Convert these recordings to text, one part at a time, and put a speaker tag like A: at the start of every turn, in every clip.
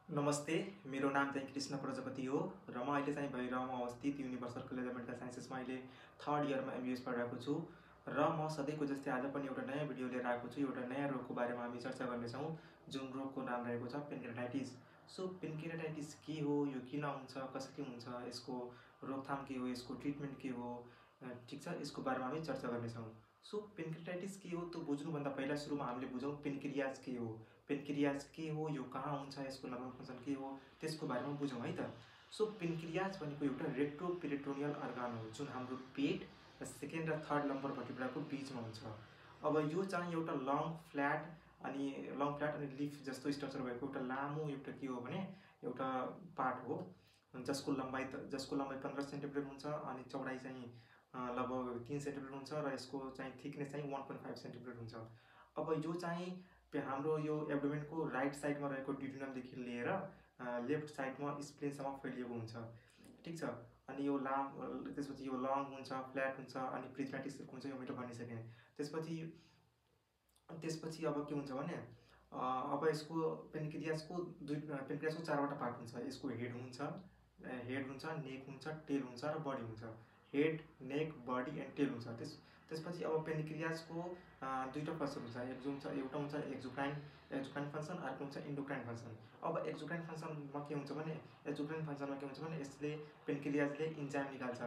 A: नमस्ते, मेरो नाम चाहिँ कृष्ण प्रजापति हो र म अहिले चाहिँ भैरवमा अवस्थित युनिभर्सल कलेज अफ मेडिकल साइन्सेसमा अहिले थर्ड इयरमा एमबिबिएस पढिरहेको छु र म सधैँको जस्तै आज पनि एउटा नयाँ भिडियो लिएर आएको छु। एउटा नयाँ रोगको बारेमा हामी चर्चा गर्नेछौँ, जुन रोगको नाम रहेको छ पेन्किराटाइटिस। सो पेन्किराटाइटिस के हो, यो किन हुन्छ, कसरी हुन्छ, यसको रोकथाम के हो, यसको ट्रिटमेन्ट के हो, ठिक छ, यसको बारेमा हामी चर्चा गर्नेछौँ। सो पेन्किराटाइटिस के हो त्यो बुझ्नुभन्दा पहिला सुरुमा हामीले बुझौँ पेन्क्रियाज के हो। पेन्क्रियाज के हो, यो कहाँ हुन्छ, यसको नर्भल फङ्सन के हो, त्यसको बारेमा बुझौँ है त। सो पेन्क्रियाज भनेको एउटा रेट्रोपेरिटोनियल अर्गान हो, जुन हाम्रो पेट र सेकेन्ड र थर्ड लम्बर भर्टिब्राको बिचमा हुन्छ। अब यो चाहिँ एउटा लङ फ्ल्याट अनि लिफ जस्तो स्ट्रक्चर भएको एउटा लामो एउटा के हो भने एउटा पार्ट हो, जसको लम्बाइ 15 सेन्टिमिटर हुन्छ अनि चौडाइ चाहिँ लगभग 3 सेन्टिमिटर हुन्छ र यसको चाहिँ थिकनेस चाहिँ 1.5 सेन्टिमिटर हुन्छ। अब यो चाहिँ हाम्रो यो एब्डोमेनको राइट साइडमा रहेको ड्युडेनमदेखि लिएर लेफ्ट साइडमा स्प्लेनसम्म फैलिएको हुन्छ, ठिक छ। अनि यो त्यसपछि यो लङ हुन्छ, फ्ल्याट हुन्छ अनि प्रिज्मेटिक हुन्छ, यो मैले भनिसकेँ। त्यसपछि अब के हुन्छ भने अब यसको पेन्क्रियाजको 4वटा पार्ट हुन्छ। यसको हेड हुन्छ, नेक हुन्छ, टेल हुन्छ र बडी हुन्छ। Head, neck, body and tail हुन्छ। त्यसपछि अब पेन्क्रियाजको दुईवटा फङ्सन हुन्छ। एउटा हुन्छ एक्जोक्राइन फङ्सन, अर्को हुन्छ इन्डोक्राइन फङ्सन। अब एक्जोक्राइन फङ्सनमा के हुन्छ भने यसले पेन्क्रियाजले इन्जाइम निकाल्छ,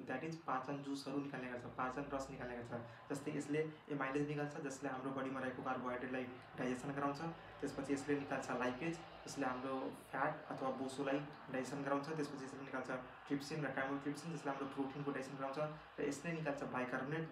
A: द्याट इज पाचन जुसहरू निकाल्ने गर्छ, पाचन रस निकाल्ने गर्छ। जस्तै यसले एमाइलेज निकाल्छ, जसले हाम्रो बडीमा रहेको कार्बोहाइड्रेटलाई डाइजेसन गराउँछ। त्यसपछि यसले निकाल्छ लाइपेज, जसले हाम्रो फ्याट अथवा बोसोलाई डाइजेसन गराउँछ। त्यसपछि यसले निकाल्छ ट्रिप्सिन र काइमोट्रिप्सिन, जसले हाम्रो प्रोटिनको डाइजेसन गराउँछ। र यसले निकाल्छ बाइकार्बोनेट,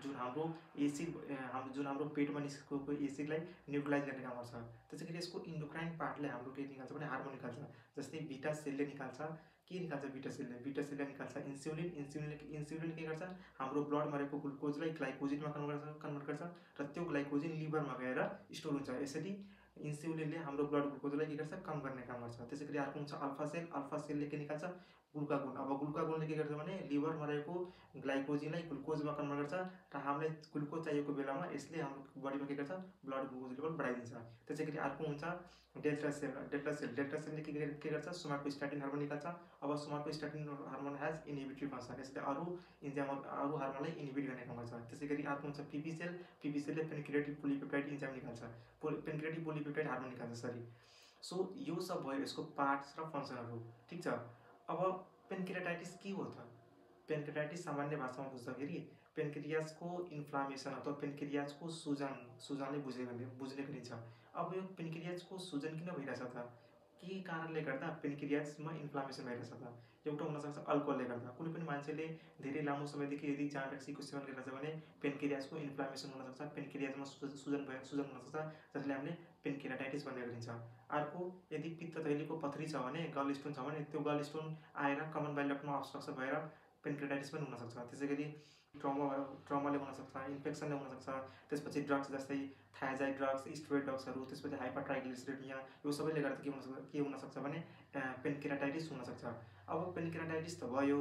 A: जुन हाम्रो पेटमा निस्केको एसिडलाई न्युट्रलाइज गर्ने काम गर्छ। त्यसै गरी यसको इन्डोक्राइन पार्टले हाम्रो के निकाल्छ भने हार्मोन निकाल्छ। जस्तै बिटा सेलले निकाल्छ, के निकाल्छ बिटा सेलले निकाल्छ इन्सुलिन के गर्छ, हाम्रो ब्लडमा रहेको ग्लुकोजलाई ग्लाइकोजिनमा कन्भर्ट गर्छ र त्यो ग्लाइकोजिन लिभरमा गएर स्टोर हुन्छ। यसरी इन्सुलिनले हाम्रो ब्लड ग्लुकोजलाई के गर्छ, कम गर्ने काम गर्छ। त्यसै गरी अर्को हुन्छ अल्फा सेलले के निकाल्छ, ग्लुकागोन। अब ग्लुकागोनले के गर्छ भने लिभरमा रहेको ग्लाइकोजिनलाई ग्लुकोजमा कन्भर्ट गर्छ र हामीलाई ग्लुकोज चाहिएको बेलामा यसले हाम्रो बडीमा के गर्छ, ब्लड ग्लुकोज लेभल बढाइदिन्छ। त्यसै गरी अर्को हुन्छ डेल्टा सेलले के गर्छ, सोमाटोस्ट्याटिन हार्मोन निकाल्छ। अब सोमाटोस्ट्याटिन हार्मोन हेज इनहिबिटरी फङ्सन, यसले अरू हार्मोनलाई इनहिबिट गर्ने काम गर्छ। त्यसै गरी अर्को हुन्छ पीपी सेलले पेन्क्रियाटिक पोलिपेप्टाइड इन्जाइम निकाल्छ, पेन्क्रियाटिक पोलिपेप्टाइड हार्मोन निकाल्छ। सो यो सब भयो यसको पार्ट्स र फङ्सनहरू, ठिक छ। अब पेन्क्रियाटाइटिस के हो त? पेन्क्रियाटाइटिस सामान्य भाषामा बुझ्दाखेरि पेन्क्रियाजको इन्फ्लामेसन अथवा पेन्क्रियाजको सुजनले बुझ्ने गरिन्छ। अब यो पेन्क्रियाजको सुजन किन भइरहेछ त? के कारणले गर्दा पेन्क्रियाजमा इन्फ्लामेसन भइरहेछ त? एउटा हुनसक्छ अल्कोहलले गर्दा। कुनै पनि मान्छेले धेरै लामो समयदेखि यदि चाड रक्सीको सेवन गरिरहेछ भने पेन्क्रियाजको इन्फ्लामेसन हुनसक्छ, पेन्क्रियाजमा सुजन हुनसक्छ, जसले हामीले पेन्क्रियाटाइटिस भन्ने गरिन्छ। अर्को, यदि पित्तथैलीको पथरी छ भने, गल स्टोन छ भने, त्यो गल स्टोन आएर कमन बाइल डक्टमा अब्स्ट्रक्सन भएर पेन्क्रियाटाइटिस पनि हुनसक्छ। त्यसै गरी ट्रमाले हुनसक्छ, इन्फेक्सनले हुनसक्छ। त्यसपछि ड्रग्स जस्तै थाइजाइड ड्रग्स, स्टेरोइड ड्रग्सहरू, त्यसपछि हाइपरट्राइग्लिसरिडिमिया, यो सबैले गर्दा के हुनसक्छ भने पेन्क्रियाटाइटिस हुनसक्छ। अब पेन्क्रियाटाइटिस त भयो,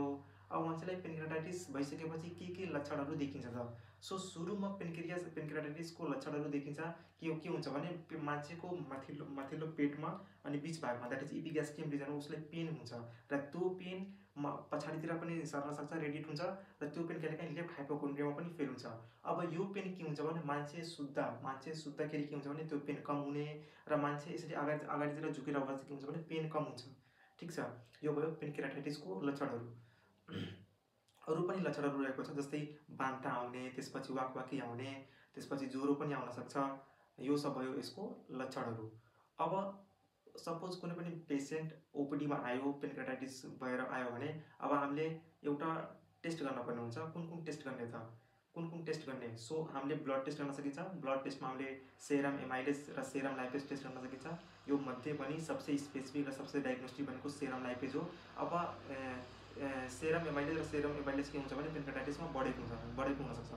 A: अब मान्छेलाई पेन्क्रियाटाइटिस भइसकेपछि के लक्षणहरू देखिन्छ त? सो सुरुमा पेन्क्रियाटाइटिसको लक्षणहरू देखिन्छ। के हुन्छ भने मान्छेको माथिल्लो पेटमा अनि बिच भागमा, द्याट इज इपिग्यास्ट्रियम रिजनमा उसलाई पेन हुन्छ र त्यो पेन पछाडितिर पनि सर्न सक्छ, रेडिएट हुन्छ र त्यो पेन कहिलेकाहीँ लेफ्ट हाइपोकोन्ड्रियामा पनि फेल हुन्छ। अब यो पेन के हुन्छ भने मान्छे सुत्दाखेरि के हुन्छ भने त्यो पेन कम हुने र मान्छे यसरी अगाडितिर झुकेर बस्दा के हुन्छ भने पेन कम हुन्छ, ठिक छ। यो भयो पेन्क्रियाटाइटिसको लक्षणहरू। अरू पनि लक्षणहरू रहेको छ, जस्तै बान्ता आउने, त्यसपछि वाकवाकी आउने, त्यसपछि ज्वरो पनि आउन सक्छ। यो सब भयो यसको लक्षणहरू। अब सपोज कुनै पनि पेसेन्ट ओपिडीमा आयो, पेन्क्रियाटाइटिस भएर आयो भने अब हामीले एउटा टेस्ट गर्न पर्ने हुन्छ। कुन टेस्ट गर्ने त? कुन टेस्ट गर्ने? सो हामीले ब्लड टेस्ट गर्न सकिन्छ। ब्लड टेस्टमा हामीले सेरम एमाइलेज र सेरम लाइपेज टेस्ट गर्न सकिन्छ। यो मध्ये पनि सबसे स्पेसिफिक र सबसे डायग्नोस्टिक भनेको सेरम लाइपेज हो। अब सेरम एमाइलेज के हुन्छ भने पेन्क्रियाटाइटिसमा बढेको हुनसक्छ।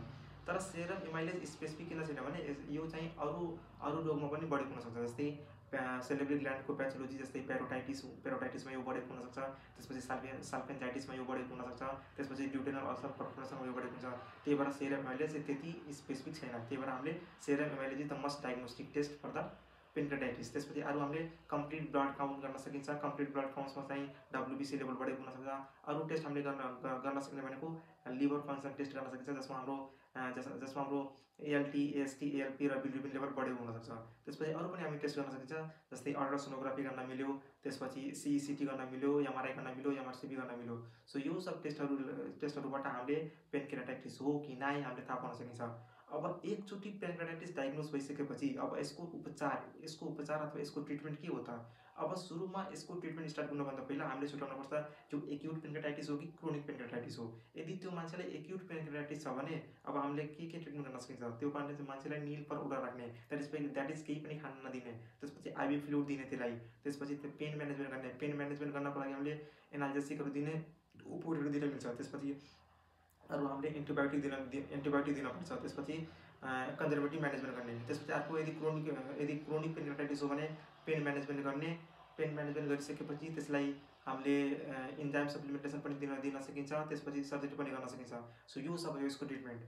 A: तर सेरम एमाइलेज स्पेसिफिक किन छैन भने यो चाहिँ अरू रोगमा पनि बढेको हुनसक्छ। जस्तै सेलेब्री ग्ल्यान्डको प्याथोलोजी, जस्तै पेरोटाइटिसमा यो बढेको हुनसक्छ। त्यसपछि साल्फेन्जाइटिसमा यो बढेको हुनसक्छ। त्यसपछि ड्युटेनल अल्सर परफोरेसनमा यो बढेको हुन्छ। त्यही भएर सेरम एमाइलेज त्यति स्पेसिफिक छैन। त्यही भएर हामीले serum amylase is the most diagnostic test for the pancreatitis. त्यसपछि अरू हामीले कम्प्लिट ब्लड काउन्ट गर्न सकिन्छ। कम्प्लिट ब्लड काउन्ट्समा चाहिँ WBC लेभल बढेको हुनसक्छ। अरू टेस्ट हामीले गर्न सक्ने भनेको लिभर फङ्सन टेस्ट गर्न सकिन्छ, जसमा हाम्रो ALT, AST, ALP र बिलिरुबिन लेभल बढेको हुनसक्छ। त्यसपछि अरू पनि हामी टेस्ट गर्न सकिन्छ, जस्तै अल्ट्रासोनोग्राफी गर्न मिल्यो, त्यसपछि CECT गर्न मिल्यो, MRI गर्न मिल्यो, MRCP गर्न मिल्यो। सो यो सब टेस्टहरूबाट हामीले पेनक्रेटाइटिस हो कि नाइ हामीले थाहा पाउन सकिन्छ। अब एकचोटि पेनक्रेटाइटिस डायग्नोज भइसकेपछि अब यसको उपचार अथवा यसको ट्रिटमेन्ट के हो त? अब सुरुमा यसको ट्रिटमेन्ट स्टार्ट गर्नुभन्दा पहिला हामीले छुट्याउनुपर्छ त्यो एक्युट पेनक्रेटाइटिस हो कि क्रोनिक पेनक्रेटाइटिस हो। यदि त्यो मान्छेलाई एक्युट पेनक्रेटाइटिस छ भने अब हामीले के ट्रिटमेन्ट गर्न सकिन्छ? त्यो पार्ने चाहिँ मान्छेलाई निल पर उडा राख्ने, द्याट इज केही पनि खान नदिने, त्यसपछि IV फ्लुइड दिने त्यसलाई, त्यसपछि त्यो पेन म्यानेजमेन्ट गर्ने। पेन म्यानेजमेन्ट गर्नको लागि हामीले एनाल्जेसिकहरू दिने, उपोरहरू दिन मिल्छ। त्यसपछि अरू हामीले एन्टिबायोटिक दिनपर्छ। त्यसपछि कन्जर्भेटिभ म्यानेजमेन्ट गर्ने। त्यसपछि अर्को यदि क्रोनिक पेनक्रेटाइटिस हो भने पेन म्यानेजमेन्ट गर्ने। पेन म्यानेजमेन्ट गरिसकेपछि त्यसलाई हामीले इन्जाइम सप्लिमेन्टेसन पनि दिन सकिन्छ। त्यसपछि सर्जरी पनि गर्न सकिन्छ। सो यो सब हो यसको ट्रिटमेन्ट।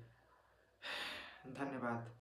A: धन्यवाद।